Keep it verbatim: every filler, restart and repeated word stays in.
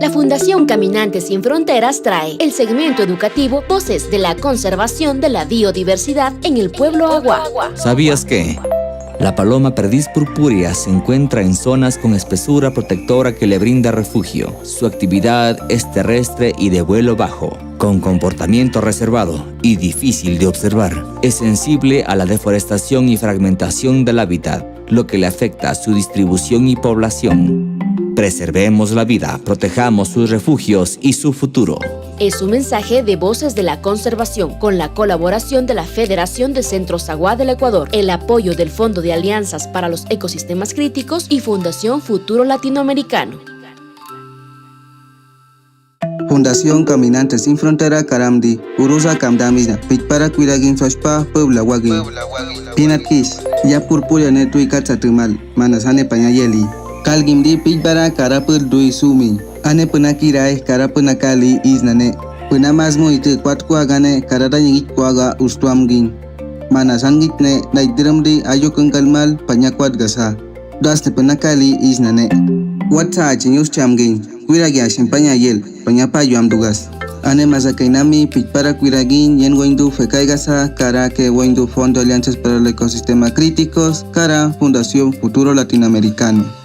La Fundación Caminantes Sin Fronteras trae el segmento educativo Voces de la Conservación de la Biodiversidad en el Pueblo Awa. ¿Sabías que? La paloma perdiz purpúrea se encuentra en zonas con espesura protectora que le brinda refugio. Su actividad es terrestre y de vuelo bajo, con comportamiento reservado y difícil de observar. Es sensible a la deforestación y fragmentación del hábitat, lo que le afecta su distribución y población. Preservemos la vida, protejamos sus refugios y su futuro. Es un mensaje de Voces de la Conservación, con la colaboración de la Federación de Centros Awa del Ecuador, el apoyo del Fondo de Alianzas para los Ecosistemas Críticos y Fundación Futuro Latinoamericano. Fundación Caminantes Sin Frontera karam di, urusa kamdam isna, pichpara kwiragin swachpa, Pueblo Awagiñ. Pinat kis, ya purpúrea ne twi katsa tümal, mana sane paña yeli. Kalgim di pichpara karapür dui sumi. Ane pünakiraih karapüna kali isna ne. Pünamasmu itü kwat kwagane karadañi git kwaga ustwam giñ. Mana san git ne, dai drum di ayo kengkalmal paña kwat gasa. Das ne pünakali isna ne. Wat sa achiñus cham giñ. Kwiragi asin paña yel, paña payuam dugas. Ane masa kainami pichpara kwiragin yen waindu fekai gasa, kara ke waindu Fondo Alianzas para el Ecosistema Críticos, kara Fundación Futuro Latinoamericano.